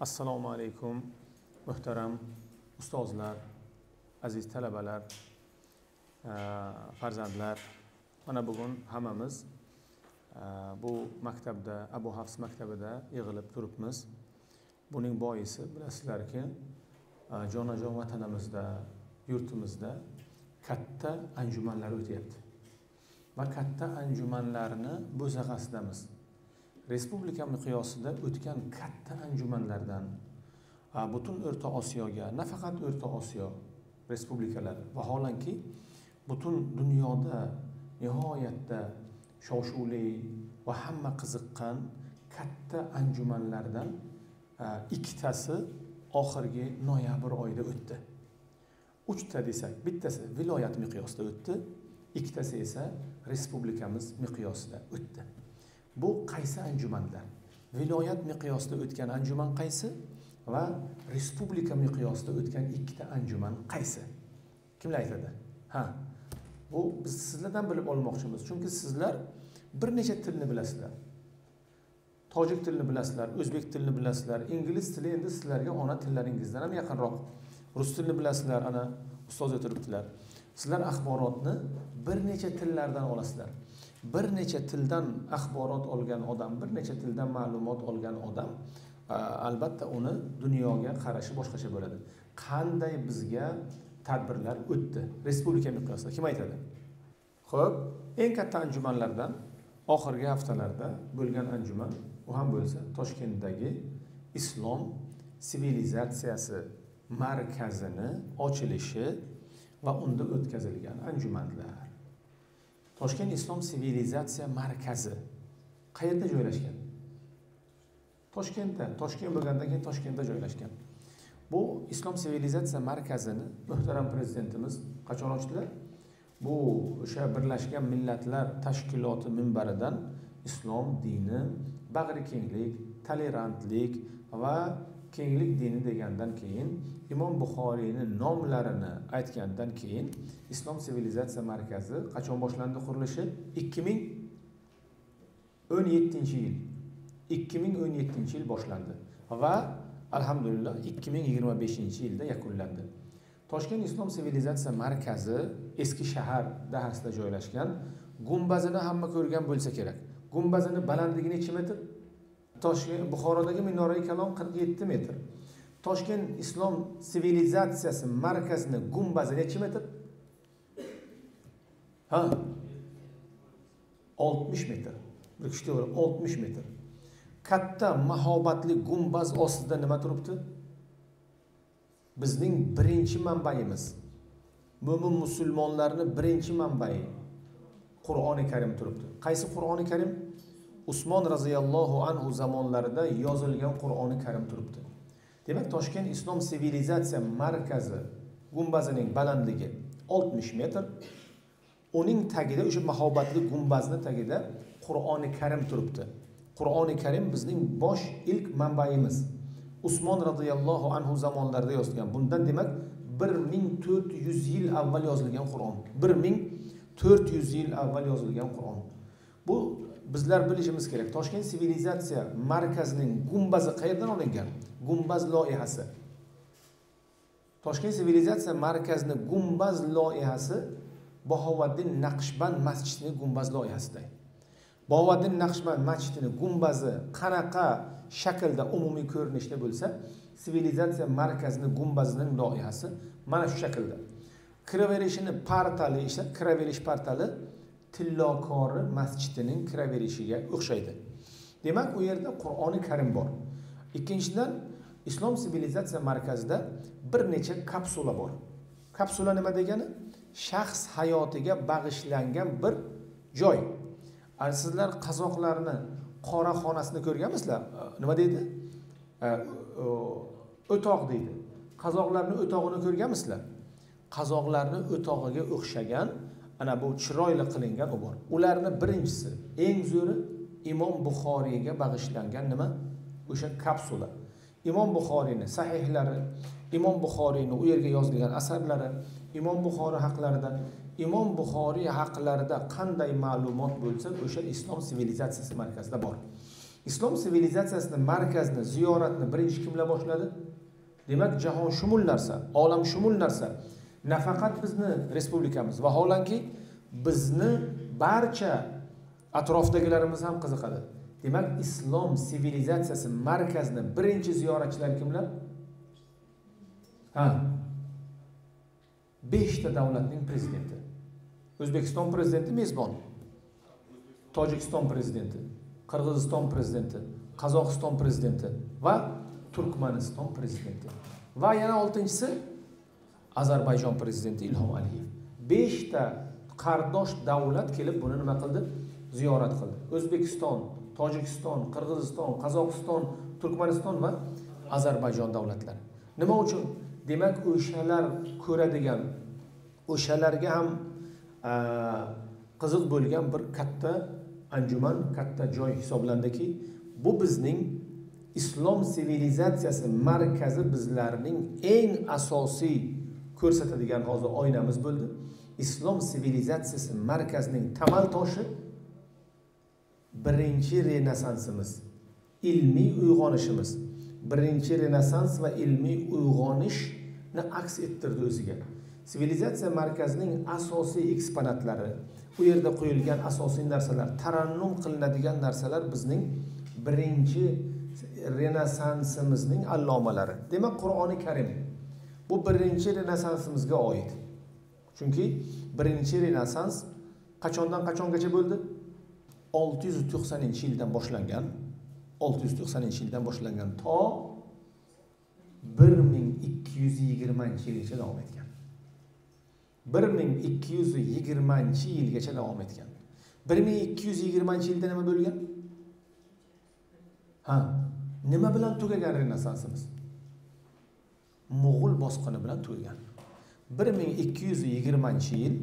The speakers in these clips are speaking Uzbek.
Assalomu alaykum muhtaram ustozlar, aziz talabalar, farzandlar. Mana bugun hammamiz bu maktabda, Abu Hafs maktabida yig'ilib turibmiz. Buning boisi bilasizlarki, jonajon vatanimizda, yurtimizda katta anjumanlar o'tyapti. Va katta anjumanlarni bo'sag'asidamiz. Respublika miqyosida o'tgan katta anjumanlardan butun O'rta Osiyoga, nafaqat O'rta Osiyo respublikalari, vaholanki butun dunyoda nihoyatda shov-shuvli va hamma qiziqqan katta anjumanlardan ikkitasi oxirgi noyabr oyida o'tdi. Uchta desak, bittasi viloyat miqyosida o'tdi, ikkitasi esa respublikamiz miqyosida o'tdi. Bu qaysi anjumanlar? Viloyat miqyosida o'tgan anjuman qaysi va respublika miqyosida o'tgan ikkita anjuman qaysi? Kimlar aytadi? Ha. Bu biz sizlardan bilib olmoqchimiz, chunki sizlar bir necha tilni bilasizlar. Tojik tilini bilasizlar, o'zbek tilini bilasizlar, ingliz tili endi sizlarga ona tillaringizdan ham yaqinroq. Rus tilini bilasizlar, ana ustoz o'tiribdilar. Sizlar axborotni bir necha tillardan olasizlar. Bir necha tildan axborot olgan odam, bir necha tildan ma'lumot olgan odam albatta uni dunyoga qarashi boshqacha bo'ladi. Qanday bizga tadbirlar o'tdi respublika miqyosida? Kim aytadi? Xo'p, eng katta anjumanlardan oxirgi haftalarda bo'lgan anjuman, u ham bo'lsa Toshkentdagi Islom sivilizatsiyasi markazini ochilishi va unda o'tkazilgan anjumanlar. Toshkent Islom sivilizatsiya markazi qayerda joylashgan? Toshkentda. Toshkent bo'lgandan keyin Toshkentda joylashgan. Bu Islom sivilizatsiya markazini muhtaram prezidentimiz qachon ochdilar? Bu o'sha Birlashgan Millatlar Tashkiloti minbaridan islom dini, bag'rikenglik, tolerantlik va kenglik dini degandan keyin Imom Buxoriyning nomlarini aytgandan keyin Islom sivilizatsiya markazi qachon boshlandi qurilishi? 2017-yil. 2017-yil boshlandi va alhamdulillah 2025-yilda yakunlandi. Toshkent Islom sivilizatsiya markazi eski shahar dahasida joylashgan. Gumbazini hamma ko'rgan bo'lsa kerak. Gumbazini balandligi necha metr? Toshkent Buxorodagi Minorai Kalon 47 metr. Toshkent Islom sivilizatsiyasi markazini gumbazi necha metr? Ha? 60 metr. Bir kishi to'g'ri, 60 metr. Katta mahobatli gumbaz ostida nima turibdi? Bizning birinchi manbayimiz, mo'min musulmonlarning birinchi manbai Qur'oni Karim turibdi. Qaysi Qur'oni Karim? Usmon roziyallohu anhu zamonlarida yozilgan Qur'oni Karim turibdi. Demak, Toshkent Islom sivilizatsiya markazi gumbazining balandligi 60 metr. Uning tagida, o'sha mahobatli gumbazni tagida Qur'oni Karim turibdi. Qur'oni Karim bizning bosh ilk manbayimiz. Usmon roziyallohu anhu zamonlarida yozilgan. Bundan demak 1400 yil avval yozilgan Qur'on. 1400 yil avval yozilgan Qur'on. Bu bizlar bilishimiz kerak. Toshkent sivilizatsiya markazining gumbazi qayerdan olingan? Gumbaz loyihasi. Toshkent sivilizatsiya markazining gumbaz loyihasi Bahovuddin Naqshband masjidining gumbaz loyihasida. Bahovuddin Naqshband masjidining gumbazi qanaqa shaklda umumiy ko'rinishda bo'lsa, sivilizatsiya markazining gumbazining loyihasi mana shu shaklda. Kiraverishini portali esa, kiraverish portali Tillokori masjidining kiraverishiga o'xshaydi. Demak, u yerda Qur'oni Karim bor. Ikkinchidan, Islom sivilizatsiya markazida bir necha kapsula bor. Kapsula nima degani? Shaxs hayotiga bag'ishlangan bir joy. Sizlar qozoqlarni qora xonasini ko'rganmisizlar? Nima deydi? O'toq deydi. Qozoqlarni o'tog'ini ko'rganmisizlar? Qozoqlarni o'tog'iga o'xshagan ana bu chiroyli qilingan u bor. Ularni birinchisi, eng zo'ri Imom Buxoriyga bag'ishlangan nima? O'sha kapsula. Imom Buxoriyning sahihlari, Imom Buxoriyning u yerga yozilgan asarlari, Imom Buxoriy haqlarida, Imom Buxoriy haqlarida qanday ma'lumot bo'lsa, o'sha Islom sivilizatsiyasi markazida bor. Islom sivilizatsiyasini markazini, ziyoratni birinchi kimlar boshladi? Demak, jahon shumul narsa, olam shumul narsa. Nafaqat bizni respublikamiz, vaholanki bizni barcha atrofdagilarimiz ham qiziqadi. Demak, islom sivilizatsiyasi markazini birinchi ziyoratchilar kimlar? Ha. 5 ta davlatning prezidenti. O'zbekiston prezidenti mezbon. Tojikiston prezidenti, Qirg'iziston prezidenti, Qozog'iston prezidenti va Turkmaniston prezidenti. Va yana 6-inchisi Ozarbayjon prezidenti Ilhom Aliyev. 5 ta qardosh davlat kelib buni nima qildi? Ziyorat qildi. O'zbekiston, Tojikiston, Qirg'iziston, Qozog'iston, Turkmaniston va Ozarbayjon davlatlari. Nima uchun? Demak, o'shalar ko'radigan, o'shalarga ham qiziq bo'lgan bir katta anjuman, katta joy hisoblandiki, bu bizning islom sivilizatsiyasi markazi, bizlarning eng asosiy ko'rsatadigan hozir oynamiz bo'ldi. Islom sivilizatsiyasi markazining tamal toshi birinchi renessansimiz, ilmiy uyg'onishimiz. Birinchi renessans va ilmiy uyg'onishni aks ettirdi o'ziga. Sivilizatsiya markazining asosiy eksponatlari, u yerda qo'yilgan asosiy narsalar, tarannum qilinadigan narsalar bizning birinchi renessansimizning allomalari. Demak, Qur'oni Karim bu birinchi renessansimizga oid. Chunki birinchi renessans qachondan qachongacha bo'ldi? 690-yildan boshlangan, 690-yildan boshlangan to 1220-yilgacha davom etgan. 1220-yilgacha davom etgan. 1220-yilda nima bo'lgan? Ha, nima bilan tugagan renessansimiz? Mo'g'ul bosqini bilan tugagan. 1220-yil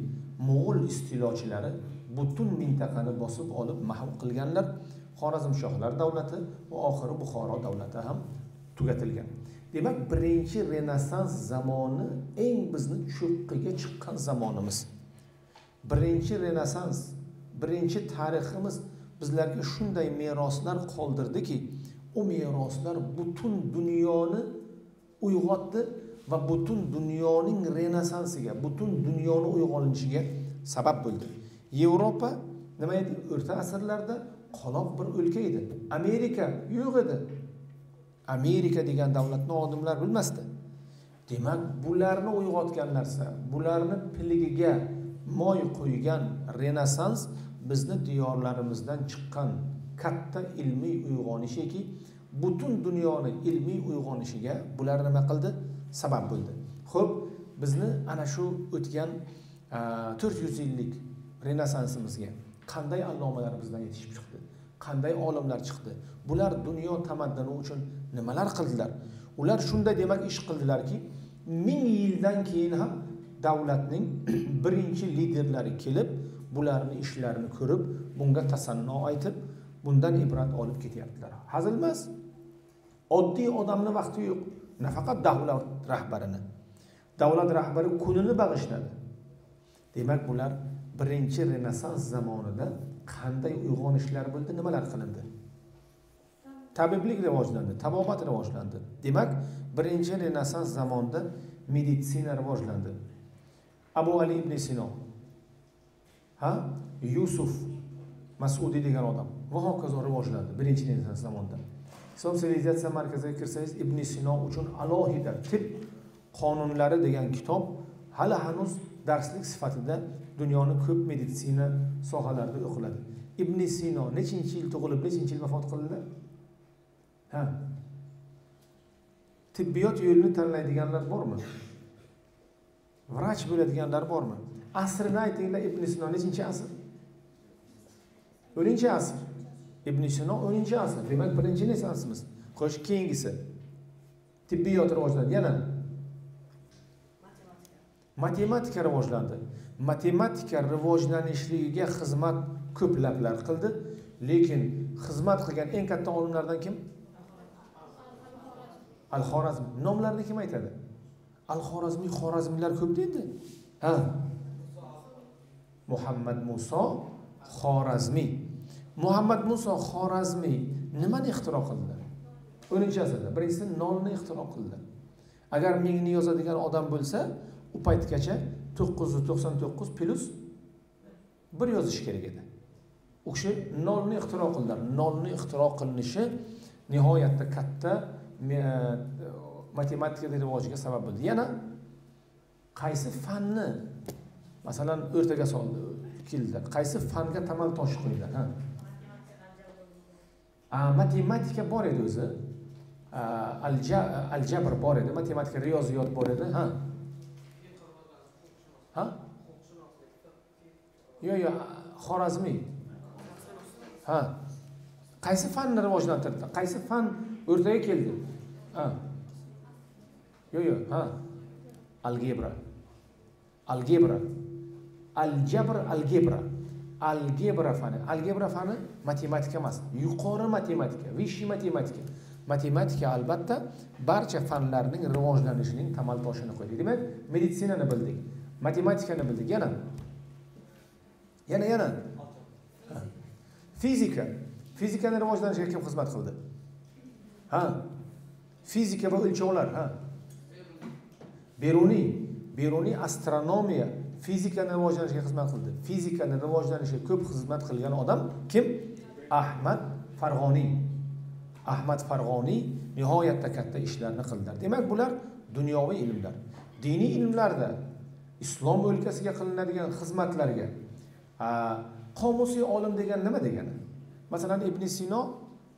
Mo'g'ul istilochilari butun mintaqani bosib olib mahv qilganlar. Xorazmshohlar davlati va oxiri Buxoro davlati ham tugatilgan. Demak, birinchi renessans zamoni eng bizni cho'qqiga chiqqan zamonimiz. Birinchi renessans, birinchi tariximiz bizlarga shunday meroslar qoldirdiki, u meroslar butun dunyoni uyg'otdi va butun dunyoning renessansiga, butun dunyoni uyg'onishiga sabab bo'ldi. Yevropa nima edi? O'rta asrlarda qoloq bir o'lka edi. Amerika yo'q edi. Amerika degan davlatni odamlar bilmasdi. Demak, bularni uyg'otgan narsa, bularni piligiga moy qo'ygan renessans bizni diyorlarimizdan chiqqan katta ilmiy uyg'onishiki, butun dunyoni ilmiy uyg'onishiga bular nima qildi? Sabab bo'ldi. Xo'p, bizni ana shu o'tgan 400 yillik renessansimizga qanday allomalar bizdan yetishib chiqdi? Qanday olimlar chiqdi? Bular dunyo tamadduni uchun nimalar qildilar? Ular shunday demak ish qildilarki, 1000 yildan keyin ham davlatning birinchi liderlari kelib, bularning ishlarini ko'rib, bunga tasanno aytib, bundan ibrat olib ketyaptilar. Hazil emas. Oddiy odamning vaqti yo'q. Nafaqat davlat rahbarini. Davlat rahbari kunini bag'ishladi. Demak, bular birinchi renessans zamonida qanday uyg'onishlar bo'ldi, nimalar qilindi? Tabiblik rivojlandi, tabobat rivojlandi. Demak, birinchi renessans zamonida meditsina rivojlandi. Abu Ali ibn Sino, ha, Yusuf Mas'udiy degan odam va hokazo rivojlandi birinchi renessans zamonida. Islom sivilizatsiya markaziga kirsangiz, Ibn Sino uchun alohida tib qonunlari degan kitob hali hanuz darslik sifatida dunyoni ko'p meditsina sohalarida o'qiladi. Ibn Sino nechinchi yil tug'ilib, nechinchi yil vafot qildilar? Ha. Tibbiyot yo'lini tanlaydiganlar bormi? Vrach bo'ladiganlar bormi? Asrini aytinglar, Ibn Sino nechinchi asr? 10-asr. Ibn Sino 10-asr. Demak, birinchi renessansimiz. Xo'sh, keyingisi. Tibbiyot rivojlandi. Yana matematika rivojlandi. Matematika rivojlanishligiga xizmat ko'plablar qildi, lekin xizmat qilgan eng katta olimlardan kim? Al-Xorazmiy. Nomlarini kim aytadi? Al-Xorazmiy, Xorazmiylar ko'p deydi. Ha. Muhammad Muso Xorazmiy. Muhammad Muso Xorazmiy nimani ixtiro qildilar? 10-asrda birinchisi nolni ixtiro qildilar. Agar mingni yozadigan odam bo'lsa, u paytgacha 999 plus 1 yozish kerak edi. U kishi nolni ixtiro qildilar. Nolni ixtiro qilinishi nihoyatda katta matematika rivojiga sabab bo'ldi. Yana qaysi fanni masalan o'rtaga soldi, keldilar? Qaysi fanga tamal toshi qo'ydilar? Ha. Matematika bor edi o'zi. Aljabr bor edi, matematika, riyoziyot bor edi, ha. Ha? Yo'q, yo'q, Xorazmiy. Ha. Qaysi fanni rivojlantirdi? Qaysi fan o'rtaga keldi? Ha. Yo'q, yo'q, ha. Algebra. Algebra. Aljabr, algebra. Algebra fani. Algebra fani matematika emas, yuqori matematika, высший matematika. Matematika albatta barcha fanlarning rivojlanishining tamal toshini qo'ydi. Demak, meditsinani bildik, matematikani bildik. Yana. Yana. Fizika. Fizikani rivojlanishiga kim xizmat qildi? Ha. Fizika va o'lchovlar, ha. Beruniy. Beruniy astronomiya, fizikani rivojlanishiga xizmat qildi. Fizikani rivojlanishiga ko'p xizmat qilgan odam kim? Ahmad Farg'oniy. Ahmad Farg'oniy nihoyatda katta ishlarni qildilar. Demak, bular dunyoviy ilmlar. Diniy ilmlarda islom o'lkasiga qilinadigan xizmatlarga qomusiy olim degan nima degani? Masalan, Ibn Sino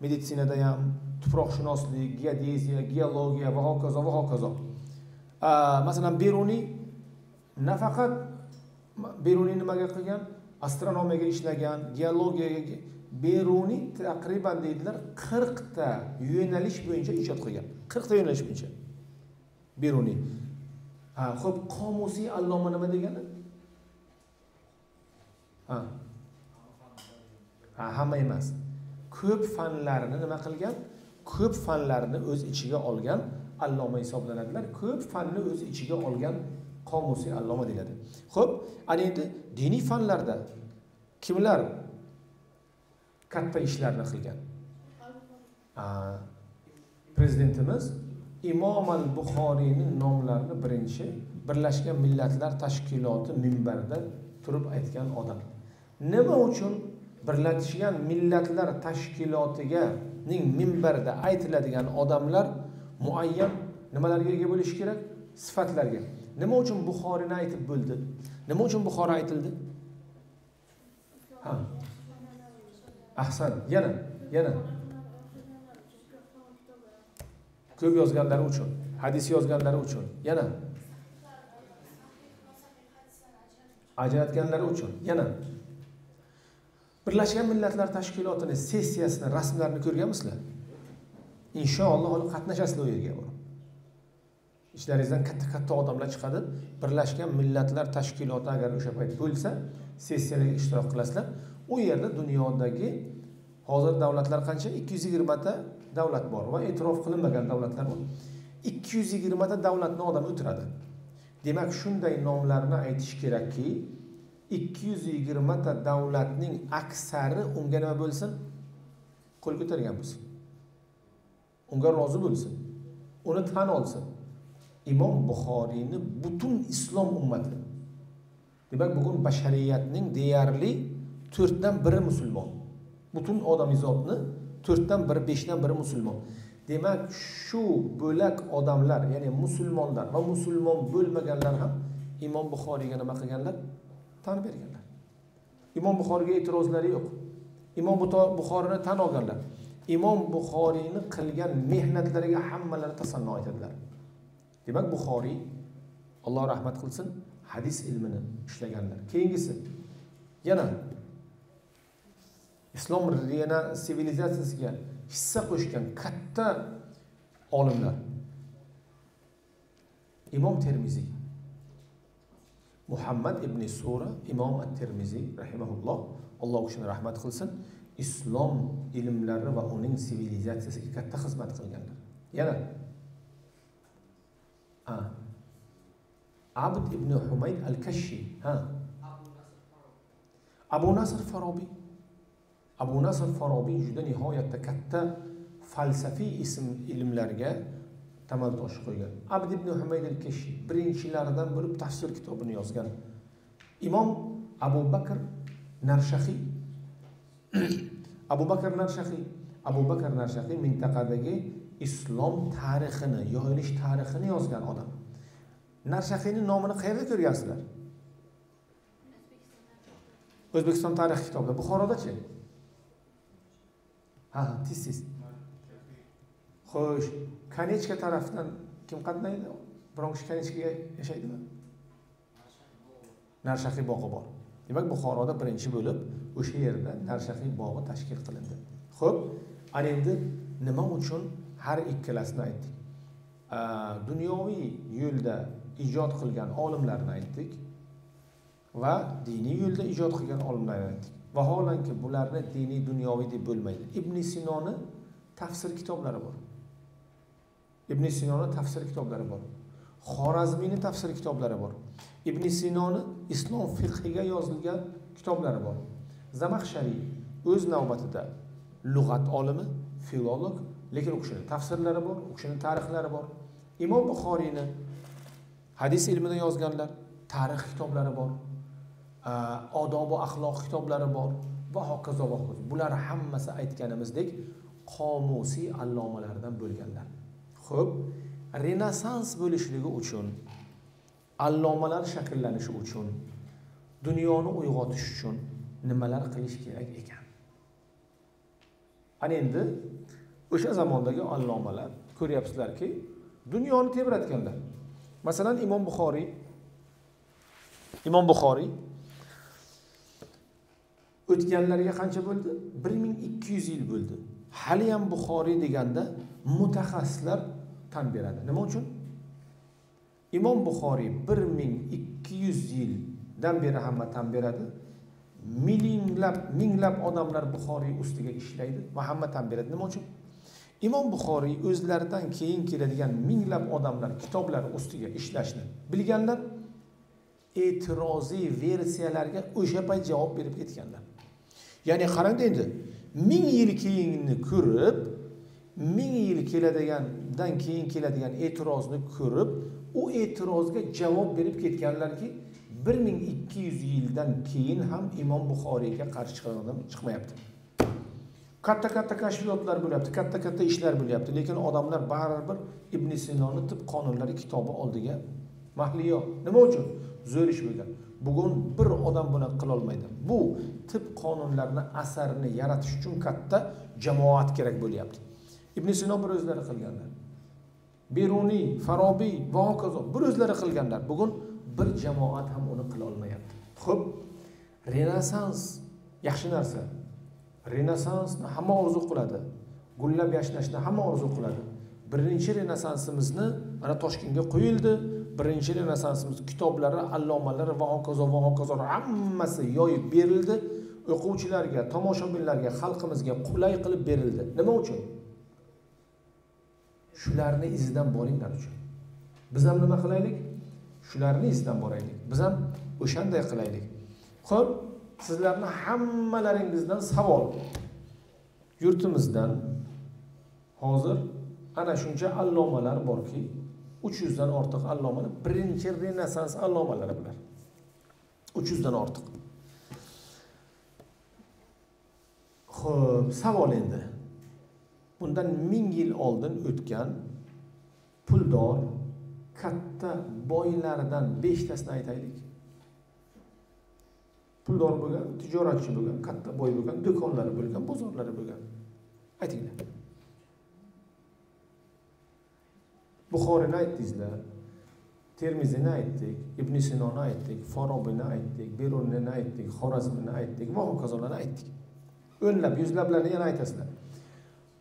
meditsinada ham, tuproqshunoslik, geodeziya, geologiya va hokazo va hokazo. Masalan, Beruniy nafaqat Beruniy nimaga qilgan? Astronomiyaga ishlagan, geologiyaga. Beruniy taqriban deydilar 40 ta yo'nalish bo'yicha ijod qilgan. 40 ta yo'nalish bo'yicha. Beruniy. Ha, xo'p, qomusiy alloma nima degani? Ha. Ha, hamma emas. Ko'p fanlarni nima qilgan? Ko'p fanlarni o'z ichiga olgan alloma hisoblanadilar. Ko'p fanni o'z ichiga olgan qomusiy alloma deyiladi. Xo'p, ana endi diniy fanlarda kimlar katta ishlarni qilgan? Prezidentimiz Imom al-Buxoriyning nomlarini birinchi Birlashgan Millatlar Tashkiloti minbarida turib aytgan odam. Nima uchun Birlashgan Millatlar Tashkilotiga ning minbarida aytiladigan odamlar muayyan nimalarga ega bo'lishi kerak? Sifatlarga. Nima uchun Buxoriyni aytib bo'ldi? Nima uchun Buxoriy aytildi? Ha. Ahsan, yana, yana. Ko'p yozganlari uchun, hadis yozganlari uchun, yana. Ajratganlari uchun, yana. Birlashgan Millatlar Tashkilotining sessiyasini rasmlarini ko'rganmisizlar? Inshaalloh hali qatnashasizlar u yerga borib. Ishlaringizdan katta-katta odamlar chiqadi. Birlashgan Millatlar Tashkiloti agar o'sha payt bo'lsa, sessiyalarga ishtirok qilasizlar. U yerda dunyodagi hozir davlatlar qancha? 220 ta davlat bor va e'tirof qilinmagan davlatlar bor. 220 ta davlatni odami o'tiradi. Demak, shunday nomlarni aytish kerakki, 220 ta davlatning aksari unga nima bo'lsin? Qo'l ko'targan bo'lsin. Unga rozi bo'lsin. Uni tan olsin. Imom Buxoriyni butun islom ummati. Demak, bugun bashariyatning deyarli 4dan 1 musulmon. Butun odamzodni 4dan 1, 5dan 1 musulmon. Demak, shu bo'lak odamlar, ya'ni musulmonlar va musulmon bo'lmaganlar ham Imom Buxoriyga nima qilganlar? Tan berganlar. Imom Buxoriyga e'tirozlari yo'q. Imom Buxoriyni tan olganlar. Imom Buxoriyni qilgan mehnatlariga hammalari tasanno aytadilar. Demak, Buxoriy Alloh rahmat qilsin, hadis ilmini ishlaganlar. Keyingisi yana islom yana sivilizatsiyasiga hissa qo'shgan katta olimlar. Imom Termiziy. Muhammad ibn Sura, Imom at-Termiziy rahimahulloh, Alloh u kishini rahmat qilsin, islom ilmlari va uning sivilizatsiyasiga katta xizmat qilganlar. Yana Abd ibn Humayd al-Kashshi, ha. Abu Nasr Farobiy. Abu Nasr Farobiy juda nihoyatda katta falsafiy ism ilmlarga tamal toshi qo'ygan. Abd ibn Humayd al-Kishi birinchilardan bo'lib tafsir kitobini yozgan. Imom Abu Bakr Narshaxiy, Abu Bakr Narshaxiy mintaqadagi islom tarixini, yoyilish tarixini yozgan odam. Narshaxiyning nomini qayerda ko'rgansizlar? O'zbekiston tarixi kitobida. Buxorodachi? Ha, tez-tez. Xo'sh, Konechka tarafdan kim qatnaydi? Biron kishi Konechkaga yashaydimi? Narshaxiy bog'i bor. Demak, Buxoroda birinchi bo'lib o'sha yerda Narshaxiy bog'i tashkil qilindi. Xo'p, ana endi nima uchun har ikkalasini aytdik? Dunyoviy yo'lda ijod qilgan olimlarni aytdik va diniy yo'lda ijod qilgan olimlarni aytdik. Vaholanki bularni diniy dunyoviy deb bo'lmaydi. Ibn Sinoni tafsir kitoblari bor. Ibn Sinoni tafsir kitoblari bor. Xorazmiyning tafsir kitoblari bor. Ibn Sinoni islom fiqhiga yozilgan kitoblari bor. Zamaxshariy o'z navbatida lug'at olimi, filolog, lekin u kishining tafsirlari bor, u kishining tarixlari bor. Imom Buxoriyni hadis ilmida yozganlar, tarix kitoblari bor, odob va axloq kitoblari bor va hokazo va hokazo. Bular hammasi aytganimizdek qomusiy allomalardan bo'lganlar. Xo'p, Renessans bo'lishligi uchun, allomalar shakllanishi uchun, dunyoni uyg'otish uchun nimalar qilish kerak ekan? Ana endi o'sha zamondagi allomalar ko'ryapsizlarki, dunyoni tebratganlar. Masalan, Imom Buxoriy o'tganlarga qancha bo'ldi? 1200 yil bo'ldi. Hali ham Buxoriy deganda mutaxassislar tan beradi. Nima uchun? Imom Buxoriy 1200 yildan beri hamma tan beradi. Minglab odamlar Buxoriy ustiga ishlaydi va hamma tan beradi. Nima uchun? Imom Buxoriy o'zlaridan keyin keladigan minglab odamlar kitoblar ustiga ishlashni bilganlar, e'tiroziy versiyalarga o'sha payt javob berib ketganlar. Ya'ni qarangda endi 1000 yil keyinni ko'rib, 1000 yil keladigandan keyin keladigan e'tirozni ko'rib, u e'tirozga javob berib ketganlarki, 1200 yildan keyin ham Imom Buxoriyga qarshi chiqadigan chiqmayapti. Katta-katta kashfiyotlar bo'lyapti, katta-katta ishlar bo'lyapti, lekin odamlar baribir Ibn Sinoni tib qonunlari kitobi oldiga mahliyo. Nima uchun? Zo'r ish bo'lgan. Bugun bir odam buni qila olmaydi. Bu tib qonunlarini asarini yaratish uchun katta jamoat kerak bo'lyapti. Ibn Sino bir o'zlari qilganlar. Beruniy, Farobiy va hokazo bir o'zlari qilganlar. Bugun bir jamoat ham uni qila olmayapti. Xo'p, Renessans yaxshi narsa. Renessansni hamma orzu qiladi. Gullab yashnashni hamma orzu qiladi. Birinchi Renessansimizni ana Toshkentga qo'yildi. Birinchi Renessansimiz kitoblari, allomalari va hokazo va hokazo hammasi yoyib berildi. O'quvchilarga, tomoshabinlarga, xalqimizga qulay qilib berildi. Nima uchun? Shularni izidan boringlar uchun. Biz ham nima qilaylik? Shularni izidan boraylik. Biz ham o'shanday qilaylik. Xo'p, sizlarni hammalaringizdan savol. Yurtimizdan hozir ana shuncha allomalar borki, 300 dan ortiq allomalar, birinchi Renessans allomalari bular. 300 dan ortiq. Xo'p, savol endi. Bundan 1000 yil oldin o'tgan puldor, katta boylardan 5 tasini aytaylik. Puldor bo'lgan, tijoratchi bo'lgan, katta boy bo'lgan, do'konlari bo'lgan, bozorlari bo'lgan. Aytinglar. Buxoriyni aytdingizlar, Termiziyni aytdik, Ibn Sinoni aytdik, Farobiyni aytdik, Beruniyni aytdik, Xorazmiyni aytdik va hokazolarni aytdik. O'nlab, yuzlablarni yana aytasizlar.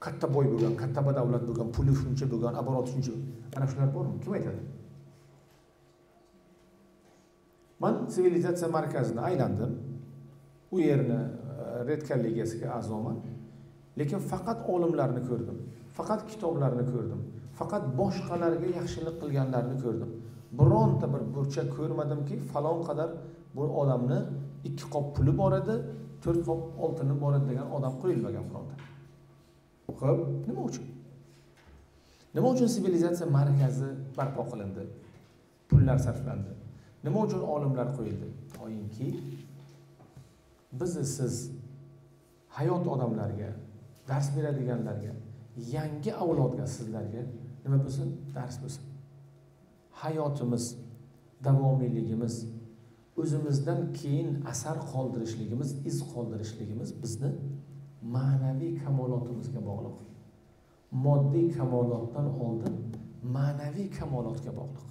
Katta boy bo'lgan, katta badavlat bo'lgan, puli shuncha bo'lgan, aboroti shuncha. Ana shular bormi? Kim aytadi? Men sivilizatsiya markazini aylandim. U yerni red kollegiyasiga a'zoman. Lekin faqat olimlarni ko'rdim, faqat kitoblarni ko'rdim, faqat boshqalarga yaxshilik qilganlarni ko'rdim. Bironta bir burchak ko'rmadimki, falon qadar bu odamni 2 qop puli bor edi, 4 qop oltinim bor edi degan odam qo'yilmagan Qur'onda. Xo'p, nima uchun? Nima uchun sivilizatsiya markazi barpo qilindi? Pullar sarflandi. Nima uchun olimlar qo'yildi? Toyinki biz siz hayot odamlarga, dars beradiganlarga, yangi avlodga, sizlarga nima bo'lsin? Dars bo'lsin. Hayotimiz, davomiyligimiz, o'zimizdan keyin asar qoldirishligimiz, iz qoldirishligimiz bizni ma'naviy kamolotimizga bog'liq. Moddiy kamolotdan oldin ma'naviy kamolotga bog'liq.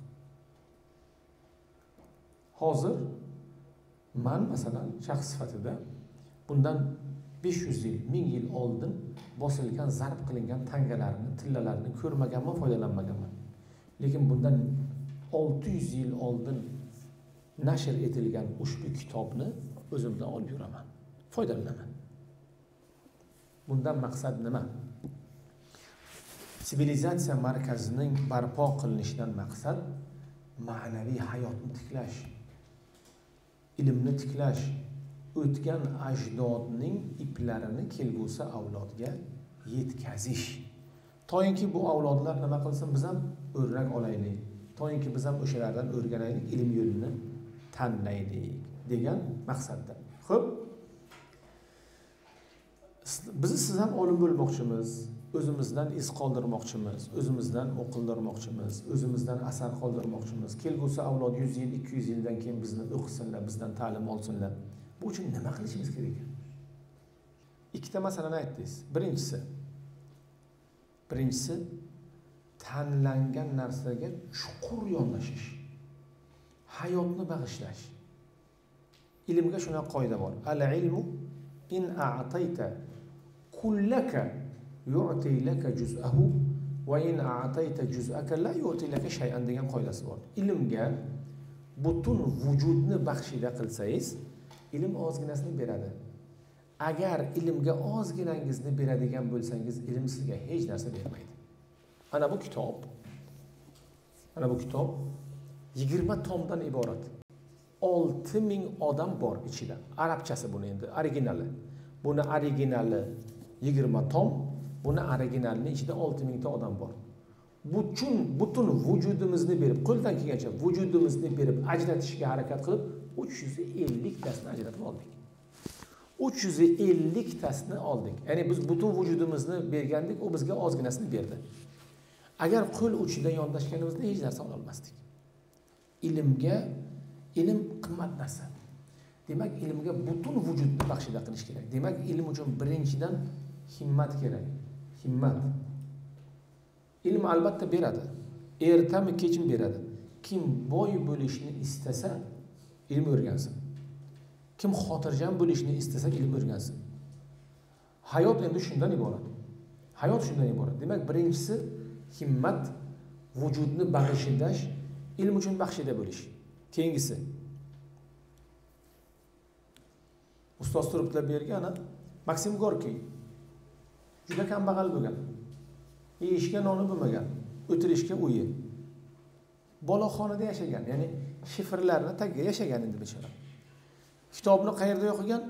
Hozir men masalan shaxs sifatida bundan 500 yil, 1000 yil oldin bosilgan, zarb qilingan tangalarni, tillalarni ko'rmaganman, foydalanmaganman. Lekin bundan 600 yil oldin nashr etilgan ushbu kitobni o'zimdan olib yuraman, foydalanaman. Bundan maqsad nima? Sivilizatsiya markazining barpo qilinishidan maqsad ma'naviy hayotni tiklash, ilmni tiklash, o'tgan ajdodning iplarini kelgusi avlodga yetkazish. Toyinki bu avlodlar nima qilsin, biz ham o'rnak olaylik. Toyinki biz ham o'shalardan o'rganaylik, ilm yo'lini tanlaylik degan maqsadda. Xo'p, biz siz ham olim bo'lmoqchimiz, o'zimizdan iz qoldirmoqchimiz, o'zimizdan o'qildirmoqchimiz, o'zimizdan asar qoldirmoqchimiz. Kelgusi avlod 100 yil, 200 yildan keyin bizni o'qisinlar, bizdan ta'lim olsinlar. Bu uchun nima qilishimiz kerak? Ikkita masalani aytdingiz. Birinchisi tanlangan narsaga chuqur yondashish, hayotni bag'ishlash. Ilmga shunaqa qoida bor. Al-ilmu in a'tayta kullaka yu'ti laka juz'ahu va in a'tayta juz'aka la yu'ti laka shay'an degan qoidasi bor. Ilmga butun vujudni baxshida qilsangiz, ilm ozginasini beradi. Agar ilmga ozginangizni beradigan bo'lsangiz, ilm sizga hech narsa bermaydi. Ana bu kitob. Ana bu kitob 20 tomdan iborat. 6000 odam bor ichida. Arabchasi buni endi originali. Buni originali 20 tom, buni originalini ichida 6000 ta odam bor. Butun vujudimizni berib, qo'ldan kelgancha vujudimizni berib ajratishga harakat qilib 350 tasini ajratib oldik. 350 tasini oldik. Ya'ni biz butun vujudimizni bergandik, u bizga ozginasini berdi. Agar qo'l uchidan yondashganimizda hech narsa ola olmasdik. Ilmga, ilm qimmat narsa. Demak, ilmga butun vujudni baxshida qilish kerak. Demak, ilm uchun birinchidan himmat kerak. Himmat. Ilm albatta beradi. Ertami kechmi beradi. Kim boy bo'lishni istasa, ilm o'rgansin. Kim xotirjam bo'lishni istasa, ilm o'rgansin. Hayot endi shundan iborat. Hayot shundan iborat. Demak, birinchisi himmat, vujudni bag'ishlash, ilm uchun baxshida bo'lish. Keyingisi ustoz turibdilar bu yerga, ana Maksim Gorkiy juda kambag'al bo'lgan. Yeyishga noni bo'lmagan, o'tirishga uyi. Boloxonada yashagan, ya'ni shifrlarni tagiga yashagan endi bechora. Kitobni qayerda o'qigan?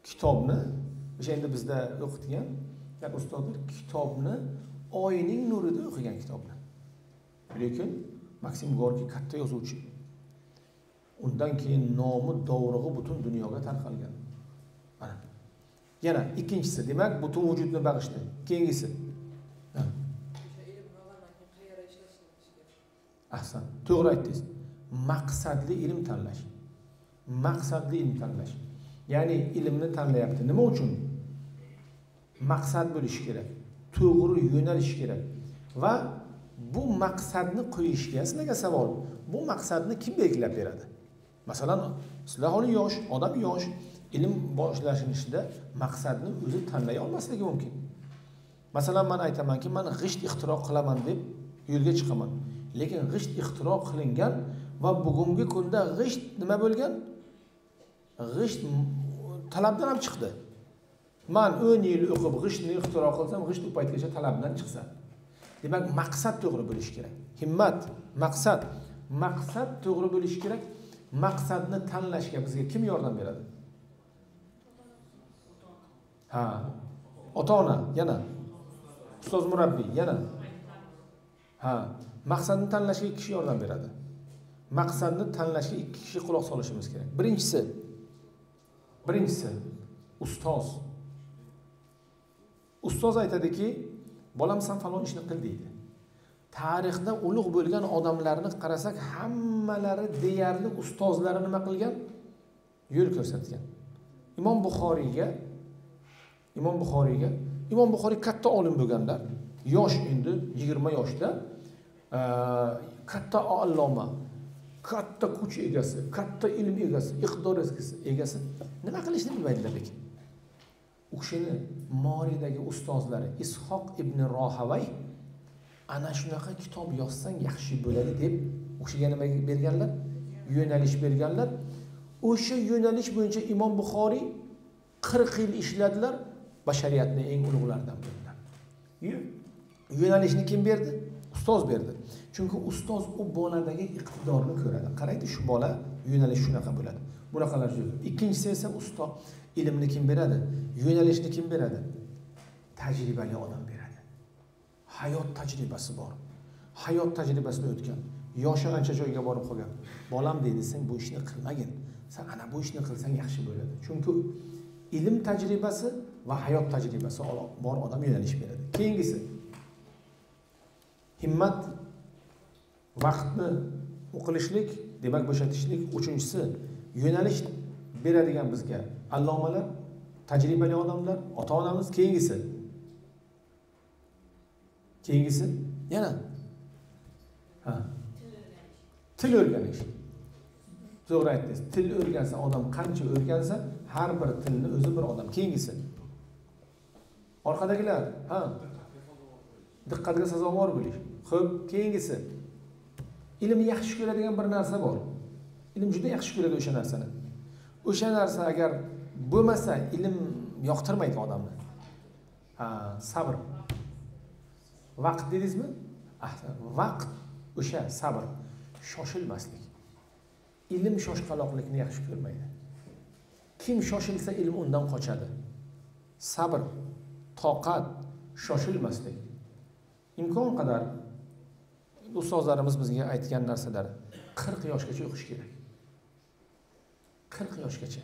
Kitobni o'sha endi bizda o'qitgan ustozlar kitobni oyning nurida o'qigan kitobni. Lekin Maksim Gorkiy katta yozuvchi. Undan keyin nomi dovrug'i butun dunyoga tarqalgan. Mana. Yana ikkinchisi, demak, butun vujudni bag'ishdi. Keyingisi. Ahsan, to'g'ri aytdingiz. Maqsadli ilm tanlash. Maqsadli ilm tanlash. Ya'ni ilmni tanlayapti. Nima uchun? Maqsad bo'lishi kerak. To'g'ri yo'nalish kerak. Va bu maqsadni qo'yishga sizlarga savol. Bu maqsadni kim belgilab beradi? Masalan, sizlar holi yosh, odam yosh, ilm boshlanishida maqsadni o'zi tanlay olmasligi mumkin. Masalan, men aytamanki, men g'isht ixtiro qilaman deb yo'lga chiqaman. Lekin g'isht ixtiro qilingan va bugungi kunda g'isht nima bo'lgan? G'isht talabdan ham chiqdi. Men 10 yil o'qib g'ishtni ixtiro qilsam, g'isht u paytgacha talabdan chiqsa. Demak, maqsad to'g'ri bo'lishi kerak. Himmat, maqsad. Maqsad to'g'ri bo'lishi kerak. Maqsadni tanlashga bizga kim yordam beradi? Ha, ota-ona, yana ustoz murabbiy, yana. Ha, maqsadni tanlashga ikki kishi yordam beradi. Maqsadni tanlashga ikki kishi quloq solishimiz kerak. Birinchisi ustoz. Ustoz aytadiki, bolam sen falon ishni qil deydi. Tarixda ulug' bo'lgan odamlarni qarasak, hammalari deyarli ustozlari nima qilgan? Yo'l ko'rsatgan. Imom Buxoriy katta olim bo'lganlar. Yosh endi 20 yoshda katta alloma, katta kuch egasi, katta ilm egasi, iqtidor egasi nima qilishni bilmaydilar lekin. U kishini Moriyadagi ustozlari Ishoq ibn Rohavay ana shunaqa kitob yozsang yaxshi bo'ladi deb u kishiga nima berganlar? Yo'nalish berganlar. O'sha yo'nalish bo'yicha Imom Buxoriy 40 yil ishladilar, bashariyatning eng ulug'laridan bo'ldilar. Yo'nalishni kim berdi? Ustoz berdi. Chunki ustoz u boladagi iqtidorni ko'radi. Qaraydi, shu bola yo'nalish shunaqa bo'ladi. Bunaqalar juda. Ikkinchisi esa ustoz ilmni kim beradi? Yo'nalishni kim beradi? Tajribali odam beradi. Hayot tajribasi bor. Hayot tajribasini o'tgan. Yoshi ancha joyga borib qolgan. Bolam deydi, sen bu ishni qilmagin. Sen ana bu ishni qilsang yaxshi bo'ladi. Chunki ilm tajribasi va hayot tajribasi bor odam yo'nalish beradi. Keyingisi himmat, vaqtni o'qilishlik, demak bo'shatishlik. Uchinchisi yo'nalish beradigan bizga allomalar, tajribali odamlar, ota-onamiz. Keyingisi yana ha, til o'rganish. To'g'ri aytdingiz. Til o'rgansa odam qancha o'rgansa, har bir tilni o'zi bir odam. Keyingisi orqadagilar, ha, diqqatga sazovor bo'lish. Xo'p, keyingisi ilmni yaxshi ko'radigan bir narsa bor. Ilm juda yaxshi ko'radi o'sha narsani. O'sha narsa agar bo'lmasa, ilm yoqtirmaydi odamni. Ha, sabr. Vaqt dedingizmi? Ahsan. Vaqt o'sha sabr, shoshilmaslik. Ilm shoshqaloqlikni yaxshi ko'rmaydi. Kim shoshilsa ilm undan qochadi. Sabr, toqat, shoshilmaslik. Imkon qadar ustozlarimiz bizga aytgan narsalar 40 yoshgacha o'qish kerak. 40 yoshgacha.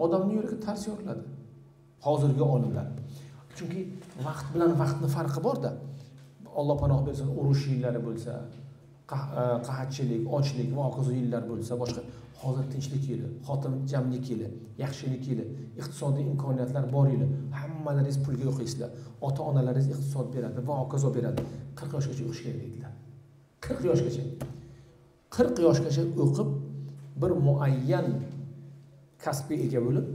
Odamning yuragi tars yoriladi. Hozirgi olimlar. Chunki vaqt bilan vaqtning farqi bor-da. Alloh panoh bersin, urush yillari bo'lsa, qahatchilik, ochlik va hokazo yillar bo'lsa, boshqa. Hozir tinchlik yili, xotirjamlik yili, yaxshilik yili, iqtisodiy imkoniyatlar bor yili. Hammalaringiz pulga o'qiysizlar. Ota-onalaringiz iqtisod beradi va hokazo beradi. 40 yoshgacha o'qish kerak deydilar. 40 yoshgacha. 40 yoshgacha o'qib bir muayyan kasbga ega bo'lib,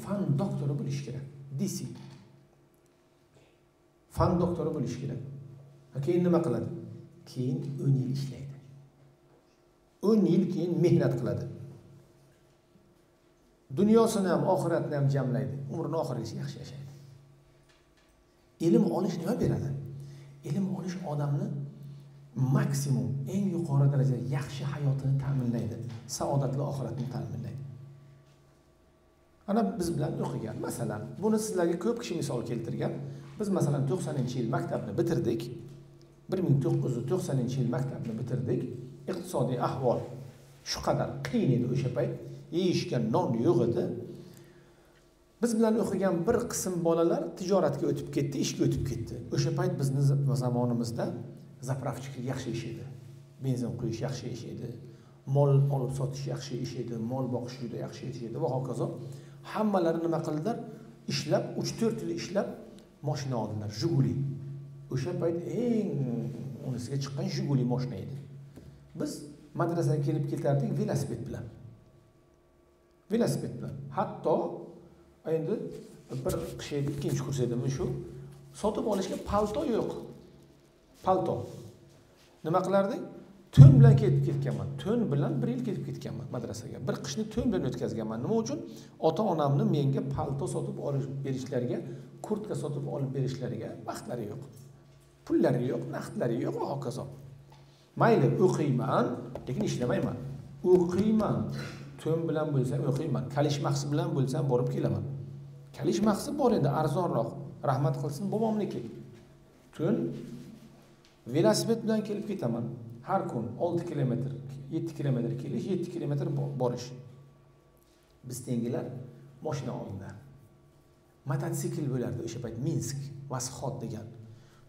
fan doktori bo'lish kerak. DC. Fan doktori bo'lish kerak. Keyin nima qiladi? Keyin 10 yil ishlaydi. 10 yil keyin mehnat qiladi. Dunyosini ham, oxiratini ham jamlaydi. Umrini oxirigacha yaxshi yashaydi. Ilm olish nima beradi? Ilm olish odamni maksimum, eng yuqori darajada yaxshi hayotini ta'minlaydi. Saodatli oxiratini ta'minlaydi. Ana biz bilan o'qigan, masalan, buni sizlarga ko'p kishi misol keltirgan. Biz masalan 90-yil maktabni bitirdik. 1990-yil maktabni bitirdik. Iqtisodiy ahvol shu qadar qiyin edi o'sha payt. Yeyishga non yo'q edi. Biz bilan o'qigan bir qism bolalar tijoratga o'tib ketdi, ishga o'tib ketdi. O'sha payt bizni zamonimizda zapravchilik yaxshi ish edi. Benzin quyish yaxshi ish edi. Mol olib sotish yaxshi ish edi, mol boqish juda yaxshi ish edi va hokazo. Hammalari nima qildilar? Ishlab 3-4 yil ishlab mashina oldilar, Jiguli. O'sha payt eng unisiga chiqqan Jiguli mashina edi. Biz madrasaga kelib ketardik velosiped bilan. Velosiped bilan. Hatto endi bir qish edi, ikkinchi kurs edimi shu, sotib olishga palto yo'q. Palto. Nima qilardik? To'n bilan ketib ketganman. To'n bilan bir yil ketib ketganman madrasaga. Bir qishni to'n bilan o'tkazganman. Nima uchun? Ota-onamni menga palto sotib olib berishlariga, kurtka sotib olib berishlariga vaqtlari yo'q. Pullari yo'q, naqdlari yo'q va hokazo. Mayli, o'qiyman, lekin ishlamayman. O'qiyman. To'n bilan bo'lsam o'qiyman, kalish mahsi bilan bo'lsam borib kelaman. Kalish mahsi bor edi, arzonroq. Rahmat qilsin bobomniki. Tun velosiped bilan kelib ketaman. Har kun 6 kilometr, 7 kilometr kelish, 7 kilometr borish. Biz tengilar mashina oldilar. Mototsikl bo'lardi o'sha payt, Minsk, Vasxod degan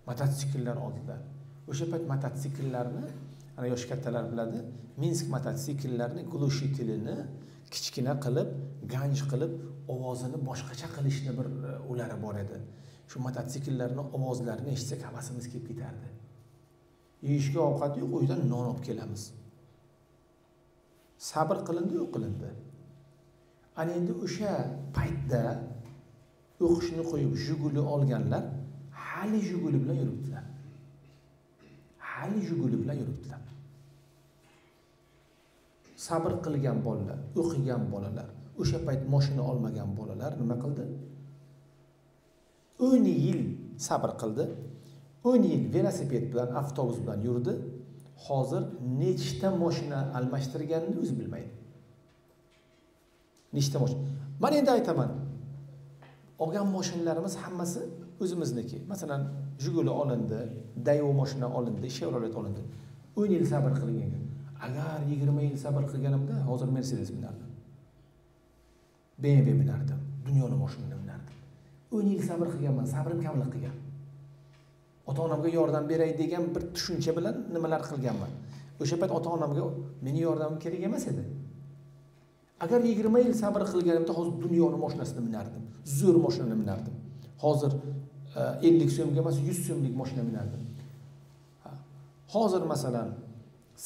mototsikllar oldilar. O'sha payt mototsikllarni, ana yosh kattalar biladi, Minsk mototsikllarni glushitelini kichkina qilib, ganj qilib, ovozini boshqacha qilishni bir ulari bor edi. Shu mototsikllarni ovozlarini eshitsak havasimiz kelib ketardi. Yeyishga ovqat yo'q, uydan non olib kelamiz. Sabr qilindi, yo'q qilindi. Ana endi o'sha paytda o'qishni qo'yib Jiguli olganlar hali Jiguli bilan yuribdilar. Hali Jiguli bilan yuribdilar. Sabr qilgan bolalar, o'qigan bolalar, o'sha payt mashina olmagan bolalar nima qildi? 10 yil sabr qildi. 10 yil velosiped bilan, avtobus bilan yurdi. Hozir nechta mashina almashtirganini o'zi bilmaydi. Nechta mashina? Men endi aytaman. Olgan mashinalarimiz hammasi o'zimizniki. Masalan, Jiguli olindi, Daewoo mashina olindi, Chevrolet olindi. 10 yil sabr qilgan. Agar 20 yil sabr qilganimda hozir Mercedes minardim. BMW minardim, dunyoni mashinasini minardim. 10 yil sabr qilganman, sabrim kamlik qilgan. Ota-onamga yordam beray degan bir tushuncha bilan nimalar qilganman. O'sha payt ota-onamga meni yordamim kerak emas edi. Agar 20 yil sabr qilganimda hozir dunyoni mashinasini minardim, zo'r mashinani minardim. Hozir 50 so'mga emas, 100 so'mlik mashina minardim. Hozir masalan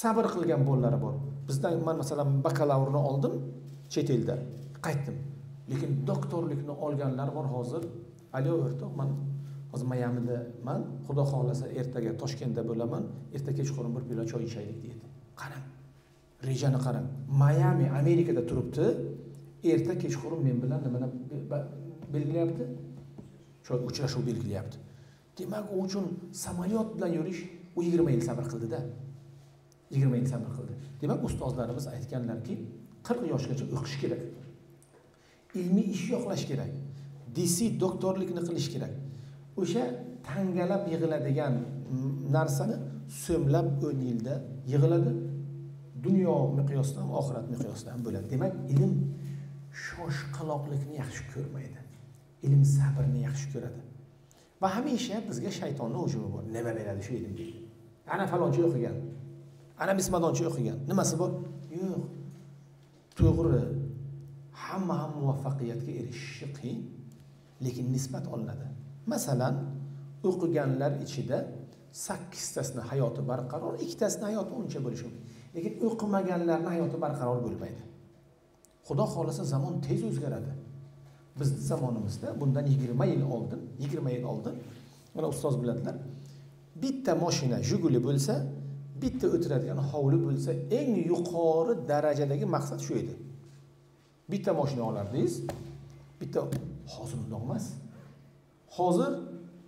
sabr qilgan bolalar bor. Bizdan men masalan bakalavrni oldim chet elda, qaytdim. Lekin doktorlikni olganlar bor hozir. Alo o'rtoq, men hozir Mayamidaman, Xudo xohlasa ertaga Toshkentda bo'laman, erta kechqurun bir piyola choy ichaylik deydi. Qarang, rejani qarang. Mayami, Amerikada turibdi, erta kechqurun men bilan nimani belgilayapti? Choy uchrashuv belgilayapti. Demak, u uchun samolyot bilan yurish u 20 yil sabr qildi-da. 20 yil sabr qildi. Demak, ustozlarimiz aytganlarki, 40 yoshgacha o'qish kerak. Ilmiy ish yoqlash kerak. DC doktorlikni qilish kerak. O'sha tangalab yig'iladigan narsani so'mlab 10 yilda yig'iladi. Dunyo miqyosida ham, oxirat miqyosida ham bo'ladi. Demak, ilm shoshqaloqlikni yaxshi ko'rmaydi. Ilm sabrni yaxshi ko'radi. Va hamisha bizga shaytonning hujumi bor. Nima beradi shu ilm deydi. Ana falonchi o'qigan, ana bismadonchi o'qigan. Nimasi bor? Yo'q. To'g'ri, hamma ham muvaffaqiyatga erishishi qiyin, lekin nisbat olinadi. Masalan, o'qiganlar ichida 8 tasini hayoti barqaror, 2 tasini hayoti uncha bo'lishi mumkin. Lekin o'qimaganlarning hayoti barqaror bo'lmaydi. Xudo xolasa zamon tez o'zgaradi. Bizning zamonimizda bundan 20 yil oldin, 20 yil oldin mana ustoz biladilar, bitta mashina Jiguli bo'lsa, bitta o'tiradigan hovli bo'lsa, eng yuqori darajadagi maqsad shu edi. Bitta mashina olardingiz, bitta hozir undoq emas. Hozir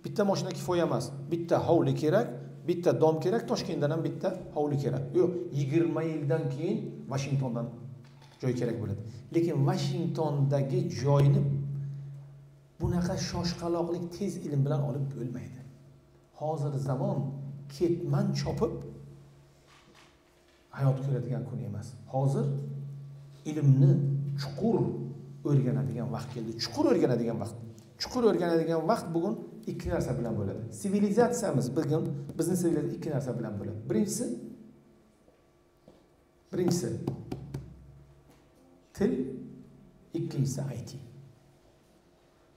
bitta mashina kifoya emas. Bitta hovli kerak, bitta dom kerak, Toshkentdan ham bitta hovli kerak. Yo'q, 20 yildan keyin Washingtondan joy kerak bo'ladi. Lekin Washingtondagi joyni bunaqa shoshqaloqlik tez ilm bilan olib bo'lmaydi. Hozir zamon ketman chopib hayot ko'radigan kun emas. Hozir ilmni chuqur o'rganadigan vaqt keldi. Chuqur o'rganadigan vaqt. Chuqur o'rganadigan vaqt bugun ikki narsa bilan bo'ladi. Sivilizatsiyamiz bugun bizning sivilizatsiya ikki narsa bilan bo'ladi. Birinchisi til, ikkinchisi IT.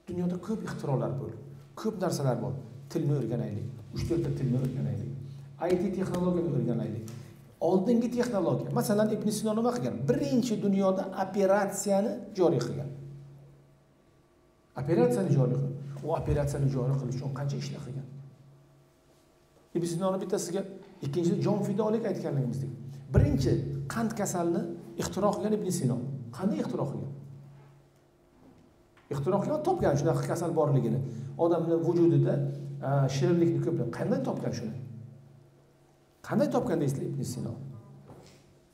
Dunyoda ko'p ixtirolar bor, ko'p narsalar bor. Tilni o'rganaylik, 3-4 ta tilni o'rganaylik. IT texnologiyani o'rganaylik. Oldingi texnologiya, masalan, Ibn Sino nima qilgan? Birinchi dunyoda operatsiyani joriy qilgan. Operatsiyani joriy qilgan. U operatsiyani joriy qilish uchun qancha ishlar qilgan? Ibn Sinoni bittasiga, ikkinchisi jon fidolik aytganligimizdek. Birinchi qand kasalini ixtiro qilgan Ibn Sino. Qanday ixtiro qilgan? Ixtiro qilgan, topgan shunaqa kasal borligini. Odamning vujudida shirinlikni ko'plab. Qanday topgan shuni? Qanday topgan deysizlar Ibn Sino?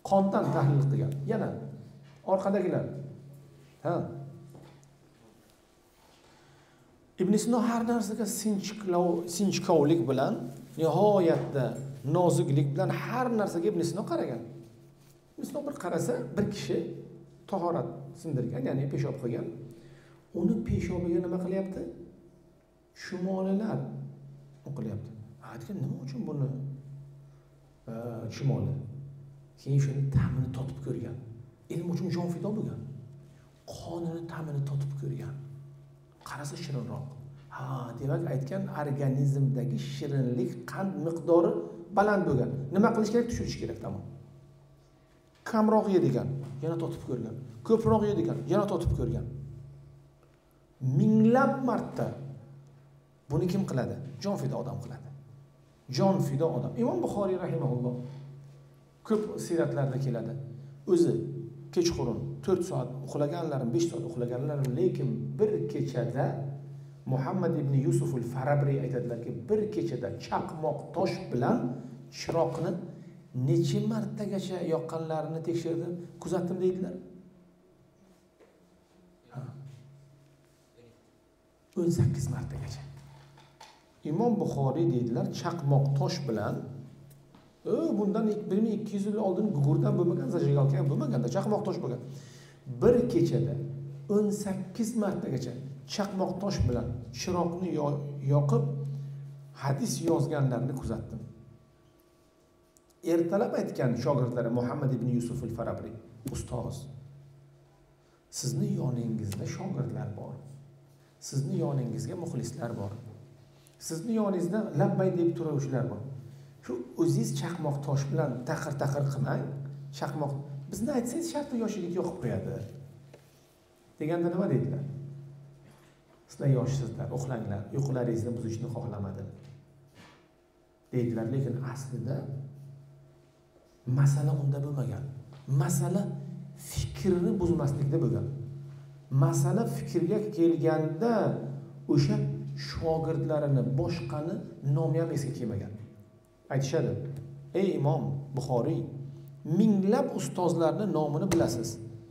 Qondan tahlil qilgan. Yana orqadagilar. Ha. Ibn Sino har narsaga sinchkovlik bilan, nihoyatda noziklik bilan har narsaga Ibn Sino qaragan. Ibn Sino bir qarasa, bir kishi tahorat sindirgan, ya'ni peshob qilgan. Uni peshobiga nima qilyapti? Chumolilar o'qilyapti. Aytgan, nima uchun buni chumoli? Keyin shuni ta'mini totib ko'rgan. Ilm uchun jon fido bo'lgan. Qonini ta'mini totib ko'rgan. Qarasa shirinroq. Ha, demak aytgan organizmdagi shirinlik qand miqdori baland bo'lgan. Nima qilish kerak? Tushirish kerak, tamom. Kamroq yedigan, yana totib ko'rgan. Ko'proq yedigan, yana totib ko'rgan. Minglab marta buni kim qiladi? Jon fido odam qiladi. Jon fido odam. Imom Buxoriy rahimahulloh ko'p siyratlarda keladi. O'zi kechqurun 4 soat uxlaganlarim, 5 soat uxlaganlarim, lekin bir kechada Muhammad ibn Yusuf al-Farabri aytadilarki, bir kechada chaqmoq tosh bilan chiroqni necha martagacha yoqqanlarini tekshirdim, kuzatdim deydilar. 18 martagacha. Imom Buxoriy deydilar, chaqmoq tosh bilan bundan 1200 yil oldin gugurdan bo'lmagan, zajigalka ham bo'lmaganda, chaqmoq tosh bo'lgan. Bir kechada 18 martagacha chaqmoq tosh bilan chiroqni yoqib hadis yozganlarni kuzatdim. Ertalab aytgan shogirdlari Muhammad ibn Yusuf al-Farabri, ustoz, sizni yoningizda shogirdlar bor. Sizni yoningizga muxlislar bor. Sizni yoningizda labbay deb turuvchilar bor. Shu o'zingiz chaqmoq tosh bilan taqir-taqir qilmang, chaqmoq bizni aytsangiz shartta yosh yigit yoqib qo'yadi. Deganda nima dedilar? Sizlar yoshsizlar, uxlanglar, uyqularingizni buzishni xohlamadim. Deydilar, lekin aslida masala unda bo'lmagan. Masala fikrni buzmaslikda bo'lgan. Masala fikrga kelganda o'sha shogirdlarini boshqani nomi ham esga kelmagan. Aytishadi: "Ey Imom Buxoriy, minglab ustozlarning nomini bilasiz.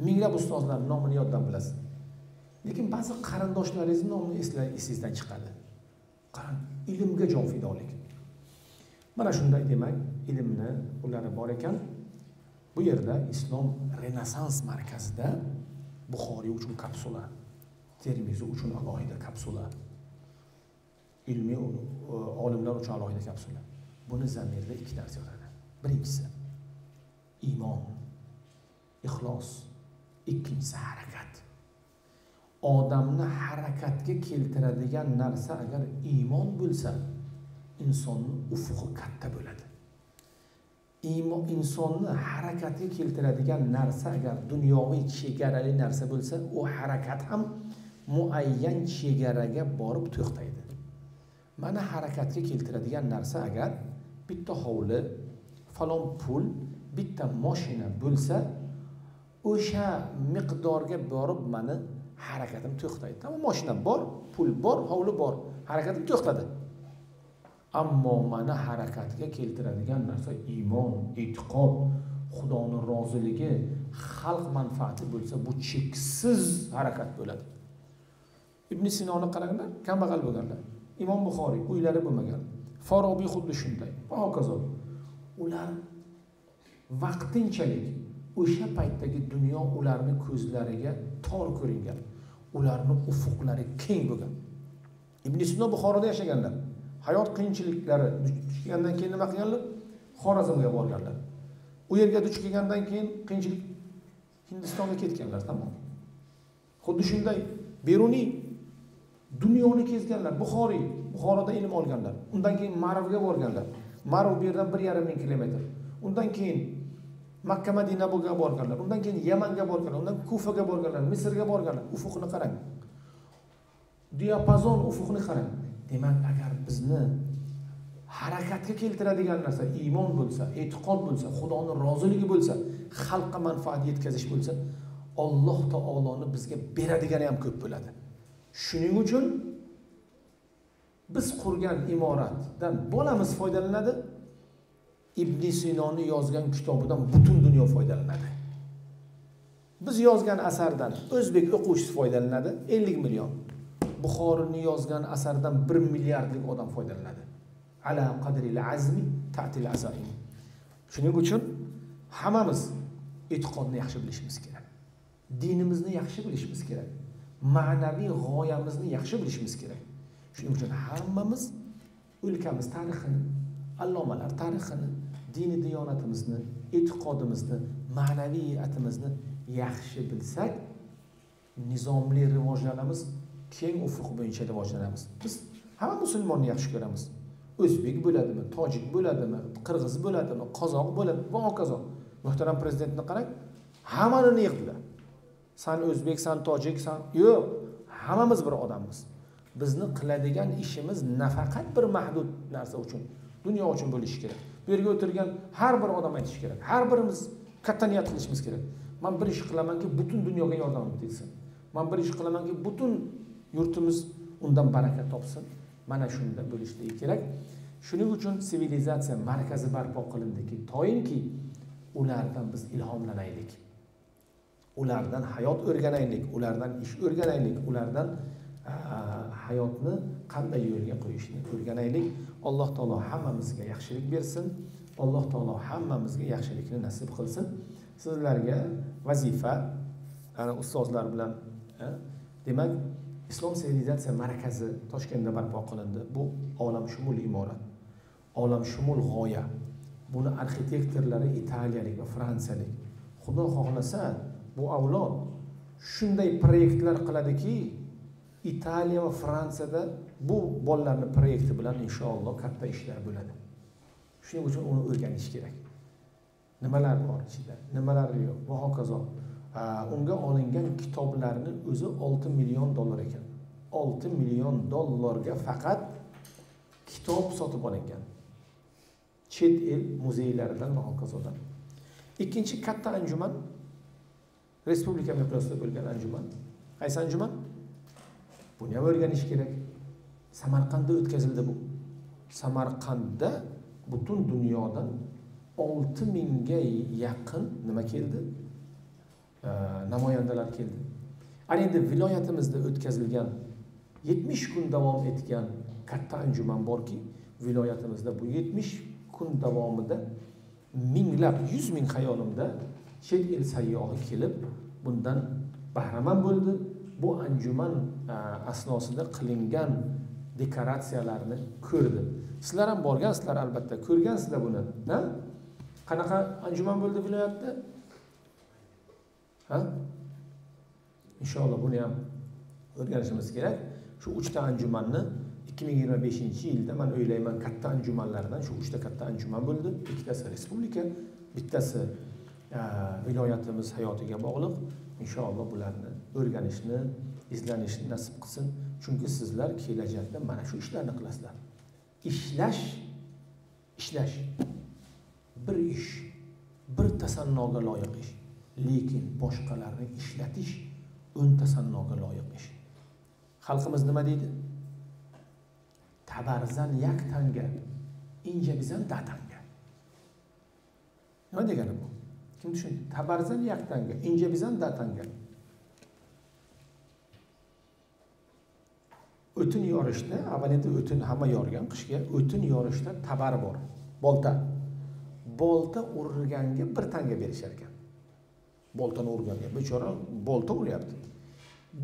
Minglab ustozlarning nomini yoddan bilasiz. Lekin ba'zi qarindoshlaringizning nomini esingizdan chiqadi." Qarang, ilmga jon fidolik. Mana shunday, demak, ilmni ullari bor ekan. Bu yerda Islom Renessans markazida Buxoriy uchun kapsula, Termiziy uchun alohida kapsula, ilmiy olimlar uchun alohida kapsula. Buni zamirda ikki narsa yotadi. Birinchisi iymon, ixlos, ikkinchisi harakat. Odamni harakatga keltiradigan narsa agar iymon bo'lsa, insonning ufuqi katta bo'ladi. Insonni harakatga keltiradigan narsa agar dunyoviy chegarali narsa bo'lsa, u harakat ham muayyan chegaraga borib to'xtaydi. Mana harakatga keltiradigan narsa agar bitta hovli, falon pul, bitta mashina bo'lsa, o'sha miqdorga borib meni harakatim to'xtaydi. Tamom, mashina bor, pul bor, hovli bor, harakatim to'xtadi. Ammo meni harakatga keltiradigan narsa iymon, e'tiqod, Xudoning roziligi, xalq manfaati bo'lsa, bu cheksiz harakat bo'ladi. Ibn Sinoni qaranglar, kambag'al bo'lganlar. Imom Buxoriy uylari bo'lmagan. Farobiy xuddi shunday. Va hokazo. Ular vaqtinchalik o'sha paytdagi dunyo ularning ko'zlariga tor ko'ringan. Ularning ufuqlari keng bo'lgan. Ibn Sino Buxoroda yashaganlar. Hayot qiyinchiliklari duch kelgandan keyin nima qilganlar? Xorazmga borganlar. U yerga duch kelgandan keyin qiyinchilik Hindistonga ketganlar, tamom. Xuddi shunday Beruniy dunyoni kezganlar, Buxoriy, Buxoroda ilm olganlar. Undan keyin Marvga borganlar. Marv bu yerdan 1,5 ming kilometr. Undan keyin Makka Madinaga borganlar. Undan keyin Yamanga borganlar, undan Kufaga borganlar, Misrga borganlar. Ufuqni qarang. Diapazon ufuqni qarang. Demak, agar bizni harakatga keltiradigan narsa iymon bo'lsa, e'tiqod bo'lsa, Xudoning roziligi bo'lsa, xalqqa manfaat yetkazish bo'lsa, Alloh taoloni bizga beradigani ham ko'p bo'ladi. Shuning uchun biz qurgan imoratdan bolamiz foydalanadi, Ibn Sinoni yozgan kitobidan butun dunyo foydalanadi. Biz yozgan asardan o'zbek o'quvchisi foydalanadi, 50 million. Buxoriyni yozgan asardan 1 milliardlik odam foydalanadi. Ala qadril azmi ta'til azaim. Shuning uchun hammamiz e'tiqodni yaxshi bilishimiz kerak. Dinimizni yaxshi bilishimiz kerak. Ma'naviy g'oyamizni yaxshi bilishimiz kerak. Shuning uchun hammamiz o'lkamiz tarixini, allomalar tarixini, dini diyonatimizni, e'tiqodimizni, ma'naviyatimizni yaxshi bilsak, nizomli rivojlanamiz, keng ufuq bo'yicha rivojlanamiz. Biz hamma musulmonni yaxshi ko'ramiz. O'zbek bo'ladimi, tojik bo'ladimi, qirg'iz bo'ladimi, qozoq bo'ladimi va hokazo. Muhtaram prezidentni qarang, hammani yig'dilar. San o'zbek, san tojik, san yo'q, hammamiz bir odammiz. Bizni qiladigan ishimiz nafaqat bir mahdud narsa uchun, dunyo uchun bo'lishi kerak. Bu yerga o'tirgan har bir odam aytishi kerak. Har birimiz katta niyat qilishimiz kerak. Men bir ish qilamanki, butun dunyoga yordamim tegsin. Men bir ish qilamanki, butun yurtimiz undan baraka topsin. Mana shunda bo'lishligi kerak. Shuning uchun sivilizatsiya markazi barpo qilindiki, toyinki ulardan biz ilhomlanaylik. Ulardan hayot o'rganaylik, ulardan ish o'rganaylik, ulardan hayotni qanday yo'lga qo'yishni o'rganaylik. Alloh taolo hammamizga yaxshilik bersin. Alloh taolo hammamizga yaxshilikni nasib qilsin. Sizlarga vazifa, ana ustozlar bilan, demak, Islom sivilizatsiya markazi Toshkentda barpo qilindi. Bu olamshumul imorat, olamshumul g'oya. Buni arxitektorlari italiyalik va fransiyalik. Xudo xohlasa, bu avlod shunday proyektlar qiladiki, Italiya va Fransiyada bu bolalarning proyekti bilan inshaalloh katta ishlar bo'ladi. Shuning uchun uni o'rganish kerak. Nimalar bor ichida, nimalar yo'q va hokazo. Unga olingan kitoblarning o'zi 6 million dollar ekan. 6 million dollarga faqat kitob sotib olingan. Chet el muzeylaridan va hokazodan. Ikkinchi katta anjuman respublika miqyosida bo'lgan anjuman. Qaysi anjuman? Buni ham o'rganish kerak. Samarqandda o'tkazildi bu. Samarqandda butun dunyodan 6000 ga yaqin nima keldi? Namoyandalar keldi. Ana endi viloyatimizda o'tkazilgan 70 kun davom etgan katta anjuman borki, viloyatimizda bu 70 kun davomida minglab, 100 ming xayolimda chet el sayyohi kelib bundan bahramand bo'ldi. Bu anjuman asnosida qilingan dekoratsiyalarni ko'rdi. Sizlar ham borgansizlar albatta, ko'rgansizlar buni, ha? Qanaqa anjuman bo'ldi viloyatda? Ha? Inshaalloh buni ham o'rganishimiz kerak. Shu 3 ta anjumanni 2025-yilda men o'ylayman katta anjumanlardan shu 3 ta katta anjuman bo'ldi. Ikkitasi respublika, bittasi viloyatimiz hayotiga bog'liq. Inshaalloh bularni o'rganishni, izlanishni nasib qilsin. Chunki sizlar kelajakda mana shu ishlarni qilasizlar. Ishlash, ishlash bir ish, bir tasannoga loyiq ish. Lekin boshqalarni ishlatish o'ng tasannoga loyiq ish. Xalqimiz nima deydi? Tabarzan yak tanga, inja bizan datanga. Nima degani bu? Kim tushundi? Tabarzan yak tanga, inja bizan datanga. O'tin yorishda, avval endi o'tin hamma yorgan qishga, o'tin yorishda tabar bor, bolta. Bolta urganga bir tanga berishar ekan. Boltani urganga, bechora bolta uryapti.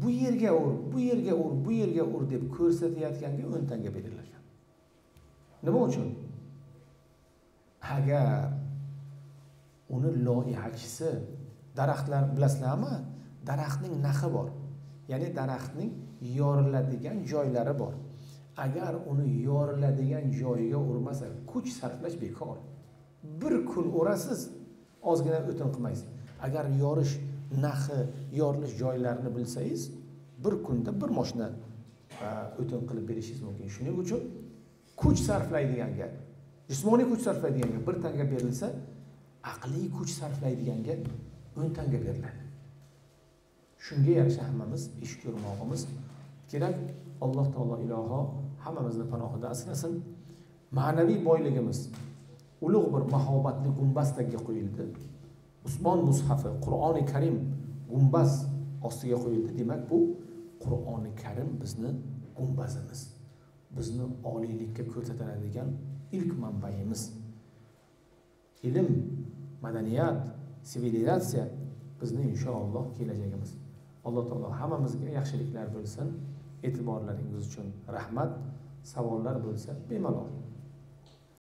Bu yerga ur, bu yerga ur, bu yerga ur deb ko'rsatayotganga 10 tanga berilar ekan. Nima uchun? Agar uni loyihachisi daraxtlar bilasizlarmi? Daraxtning naxi bor. Ya'ni daraxtning yoriladigan joylari bor. Agar uni yoriladigan joyiga urmasa, kuch sarflash bekor. Bir kun urasiz, ozgina o'tin qilmaysiz. Agar yorish naxi, yorilish joylarini bilsangiz, bir kunda bir mashina o'tin qilib berishingiz mumkin. Shuning uchun kuch sarflaydiganga, jismoniy kuch sarflaydiganga bir tanga berilsa, aqliy kuch sarflaydiganga 10 tanga beriladi. Shunga yarasha hammamiz ish ko'rmoqimiz kerak. Alloh taolo iloho hammamizni panohida asrasin. Ma'naviy boyligimiz ulug' bir mahobatli gumbaz tagiga qo'yildi. Usmon mushafi, Qur'oni Karim gumbaz ostiga qo'yildi. Demak, bu Qur'oni Karim bizni gumbazimiz, bizni oliylikka ko'taradigan ilk manbaimiz. Ilm, madaniyat, sivilizatsiya bizni inshaalloh kelajagimiz. Alloh taolo hammamizga yaxshiliklar bo'lsin. E'tiborlaringiz uchun rahmat. Savollar bo'lsa bemalol.